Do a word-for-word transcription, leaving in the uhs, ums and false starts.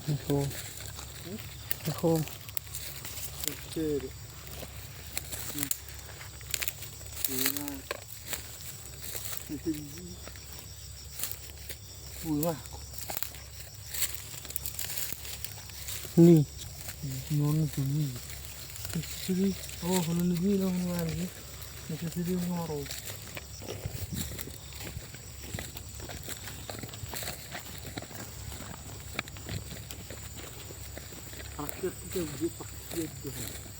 Iho. Iho. Ni. Ni on tu ni. Sisi. Oh, kalau ni ni lo ni. Ni sisi ni maro. Akhir kita buat pakai dia.